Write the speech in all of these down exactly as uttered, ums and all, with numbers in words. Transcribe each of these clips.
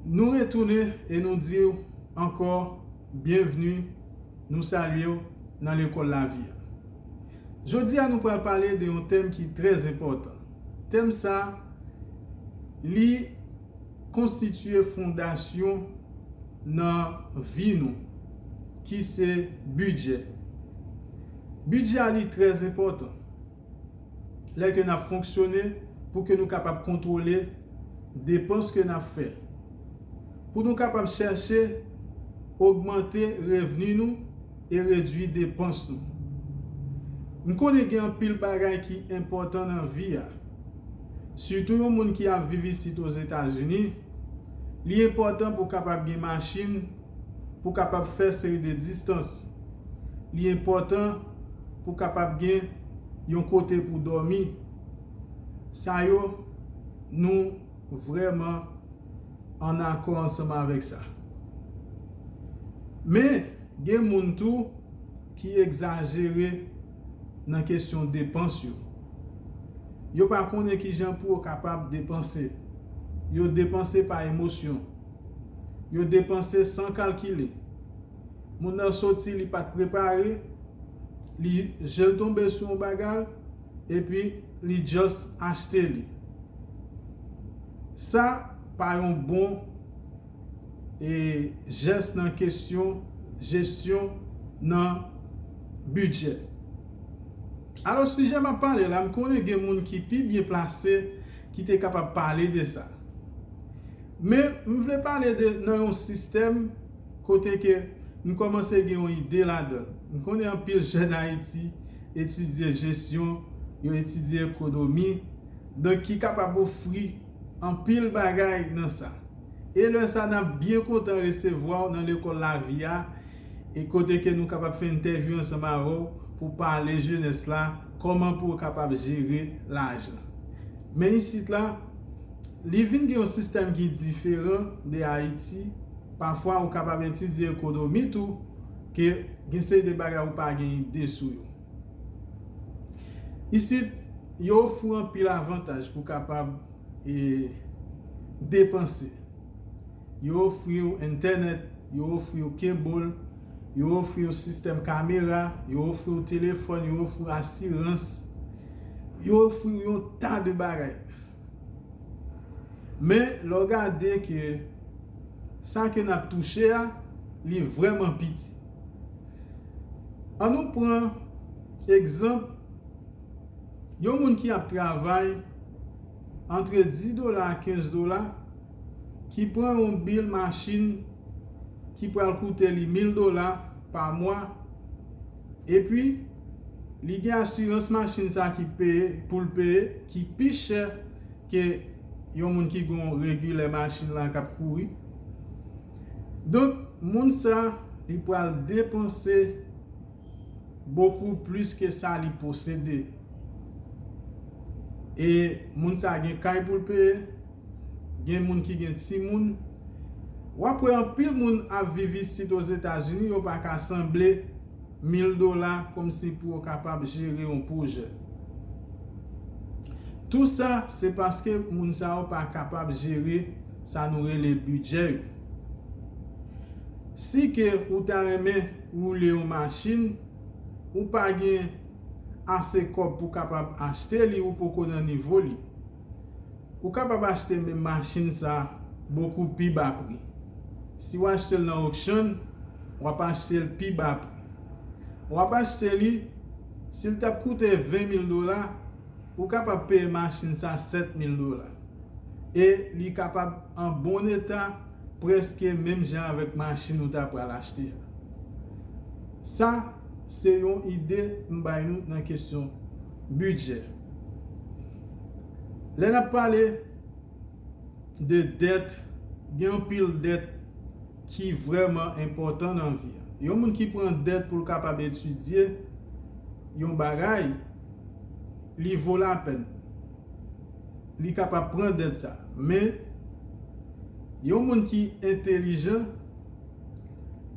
Nou retounen e nou di w ankò byenvni, nou salye w nan lekòl lavi a. Jodi a, nou pral pale de yon tèm ki trè enpòtan. Tèm sa, li konstitye fondasyon nan vi nou, ki se bidjè. Bidjè a li trè enpòtan lè ke n ap fonksyone pou ke nou kapab kontwole depans ke n ap fè. Pou nou kapab chèche ogmante revni nou e redui depans nou. M konnen gen anpil bagay ki enpòtan nan vi a. Sitou yon moun ki ap viv isit Ozetazini, li enpòtan pou kapab gen machin, pou kapab fè seri de distans. Li enpòtan pou kapab gen yon kote pou dòmi. Sa yo, nou vrèman an akò ansanm avèk sa. Men, gen moun tou ki egzajere nan kesyon depans yo. Yo pa konnen kijan pou yo kapab depanse. Yo depanse pa emosyon. Yo depanse san kalkile. Moun nan soti, li pa t prepare, li je l tonbe sou yon bagay, epi li just achte li. Sa pa yon bon, e, jès nan kesyon jesyon nan bidjè. Alò, sijè m ap pale la, m konnen gen moun ki pi byen plase ki te kapab pale de sa. Men, m vle pale de nan yon sistèm kote ke m kòmanse gen yon ide ladan l. M konnen anpil jèn Ayiti etidye jesyon, yo etidye ekonomi, donk ki kapab ofri anpil bagay nan sa. E lè sa, n ap byen kontan resevwa w nan lekòl lavi a, e kote ke nou kapab fè entèvyou ansanm avè w pou pale jenès la, kòman pou w kapab jere lajan. Men isit la, li vin gen yon sistèm ki diferan de Ayiti. Pafwa, ou kapab etidye ekonomi tou, ke gen seri de bagay ou pa gen ide sou yo. Isit, yo ofri w anpil avantaj pou w kapab, e, depanse. Yo ofri w entènèt, yo ofri w cable, yo ofri w sistèm kamera, yo ofri w telefòn, yo ofri w asirans, yo ofri w yon ta de bagay. Men, lè w gade ke sa ke n ap touche a, li vrèman piti. Ann nou pran egzanp yon moun ki ap travay antre dis dola a kenz dola, ki pran yon bil machin ki pral koute li mil dola pa mwa, epi li gen asirans machin sa ki peye, pou l peye, ki pi chè ke yon moun ki gen yon regilè machin la k ap kouri. Donk, moun sa, li pral depanse bokou plis ke sa li posede. E moun sa gen kay pou l peye, gen moun ki gen timoun. W ap wè anpil moun ap viv isit Ozetazini, yo pa ka sanble mil dola kòmsi pou yo kapab jere yon pwojè. Tou sa, se paske moun sa yo pa kapab jere sa nou rele bidjè yo. Si ke ou ta renmen woule yon machin, ou pa gen ase kòb pou kapab achte li, ou poko nan nivo li. Ou kapab achte menm machin sa bokou pi ba pri. Si w achte l nan auction, w ap achte l pi ba pri. W ap achte li, si l t ap koute ven mil dola, ou kapab peye machin sa sèt mil dola. E li kapab an bon eta, prèske menm jan avèk machin ou ta pral achte a. Sa, se yon ide m bay nou nan kesyon bidjè. Lè n ap pale de dèt, gen anpil dèt ki vrèman enpòtan nan vi a. Yon moun ki pran dèt pou l kapab etidye yon bagay, li vo lapèn. Li kapab pran dèt sa. Men, yon moun ki entelijan,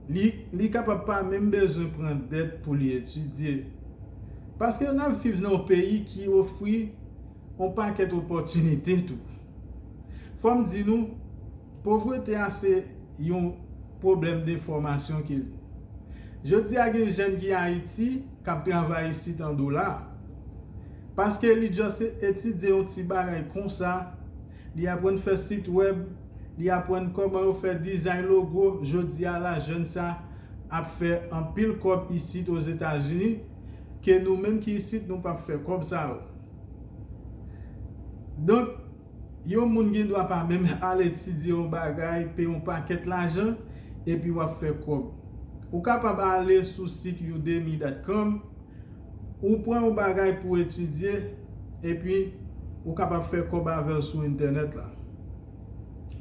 li, li kapab pa menm bezwen pran dèt pou li etidye. Paske n ap viv nan yon peyi ki ofri yon pakèt opòtinite tou. Fò m di nou, Povrete a se yon pwoblèm de fòmasyon ke li. Jodi a gen jèn ki Ayiti k ap travay isit an dola. Paske li just etidye yon ti bagay konsa, li aprann fè sit wèb, li aprann kòman yo fè dizay logo, jodi a la jèn sa ap fè anpil kòb isit Ozetazini, ke nou menm ki isit nou p ap fè kòb sa yo. Donk, yon moun gen dwa pa menm al etidye yon bagay, peye yon pakèt lajan, epi w ap fè kòb. Ou kapab ale sou sit udemy dot com, ou pran yon bagay pou etidye, epi ou kapab fè kòb avè l sou entènèt la.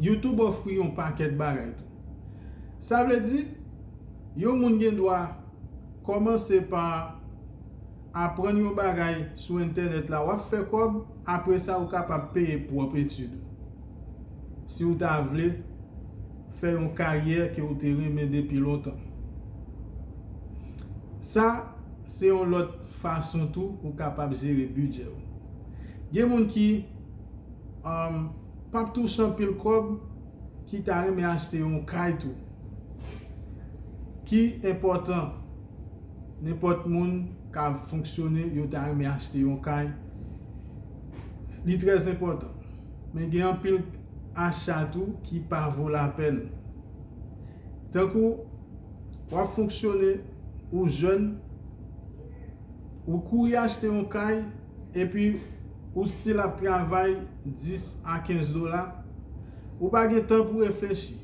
YouTube ofri yon pakèt bagay tou. Sa vle di, yon moun gen dwa kòmanse pa aprann yon bagay sou entènèt la, w ap fè kòb, apre sa ou kapab peye pwòp etid ou. Si w ta vle fè yon karyè ke w te renmen depi lontan. Sa, se yon lòt fason tou ou kapab jere bidjè w. Gen moun ki um, p ap touche anpil kòb, ki ta renmen achte yon kay tou. Ki enpòtan, nenpòt moun ka fonksyone, yo ta renmen achte yon kay. Li trè enpòtan. Men gen anpil acha tou ki pa vo lapèn. Tankou w ap fonksyone, ou jèn, ou kouri achte yon kay, epi ou still ap travay dis a kenz dola, ou pa gen tan pou reflechi.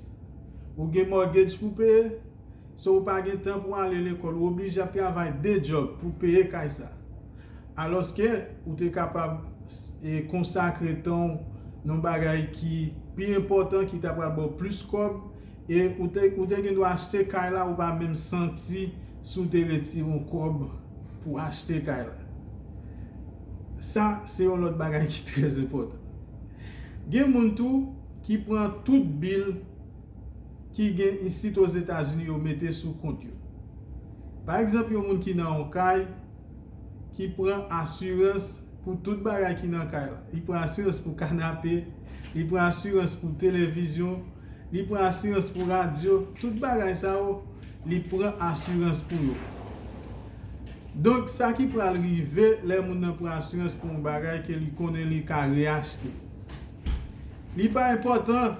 Ou gen mortgage pou peye, so ou pa gen tan pou ale lekòl, ou oblije ap travay de djòb pou peye kay sa. Alòske ou te kapab e, konsakre tan w nan bagay ki pi enpòtan, ki ta pral ba w plis kòb, e ou te, ou te gen dwa achte kay la, ou pa menm santi si w te retire yon kòb pou achte kay la. Sa, se yon lòt bagay ki trè enpòtan. Gen moun tou ki pran tout bil ki gen isit Ozetazini yo mete sou kont yo. Pa egzanp, yon moun ki nan yon kay, ki pran asirans pou tout bagay ki nan kay la. Li pran asirans pou kanape, li pran asirans pou televizyon, li pran asirans pou radyo, tout bagay sa yo, li pran asirans pou yo. Donk, sa ki pral rive lè moun nan pran asirans pou yon bagay ke li konnen li ka reyachte. Li pa enpòtan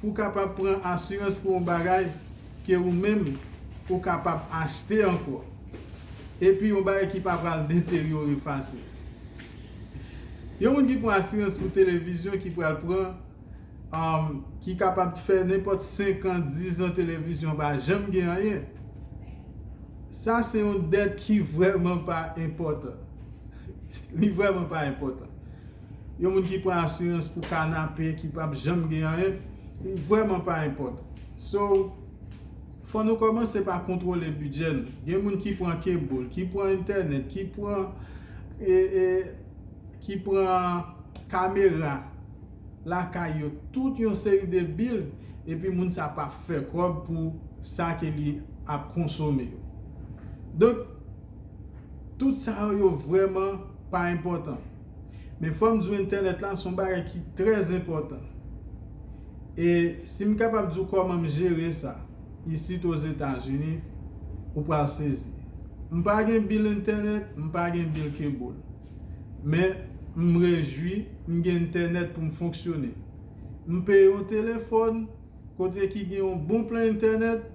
pou w kapab pran asirans pou yon bagay ke ou menm ou kapab achte ankò. Epi yon bagay ki pa pral deteryore fasil. Yon moun ki pran asirans pou televizyon ki pral pran, um, ki kapab fè nenpòt senk an, diz an televizyon pa janm gen anyen. Sa se yon dèt ki vrèman pa enpòtan. Li vrèman pa enpòtan. Yon moun ki pran asirans pou kanape ki p ap janm gen anyen, li vrèman pa enpòtan. So, fò nou kòmanse pa kontwole bidjè nou. Gen moun ki pran cable, ki pran entènèt, ki pran, e, e, ki pran kamera lakay yo, tout yon seri de bil, epi moun sa pa fè kòb pou sa ke li ap konsome yo. Donk, tout sa yo vrèman pa enpòtan. Men fò m di w entènèt la se yon bagay ki trè enpòtan. E si m kapab di w kòman m jere sa isit Ozetazini, ou pral sezi. M pa gen bil entènèt, m pa gen bil cable. Men m rejwi m gen entènèt pou m fonksyone. M peye yon telefòn kote ki gen yon bon plan entènèt,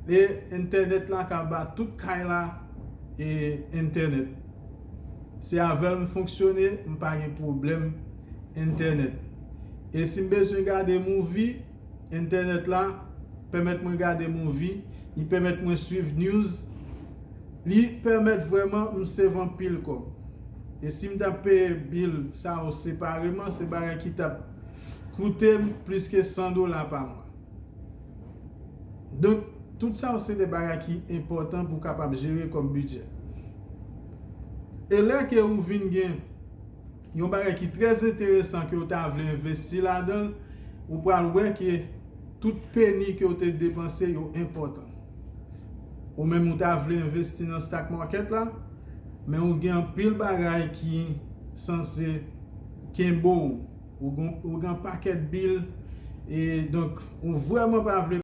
e entènèt la ka ba tout kay la e entènèt. Se avè l m fonksyone, m pa gen pwoblèm entènèt. E si m bezwen gade movie, entènèt la pèmèt mwen gade movie, li pèmèt mwen swiv news, li pèmèt vrèman m save anpil kòb. E si m t ap peye bil sa yo separeman, se bagay ki t ap koute m plis ke san dola pa mwa. Donk, tout sa yo se de bagay ki enpòtan pou w kapab jere kòm bidjè. E lè ke ou vin gen yon bagay ki trè enteresan ke w ta vle envesti ladan l, ou pral wè ke tout peni ke w te depanse yo enpòtan. Ou menm ou ta vle envesti nan stock market la, men ou gen anpil bagay ki sanse kenbe w. Ou gen, ou gen pakèt bil E donk, ou vrèman pa vle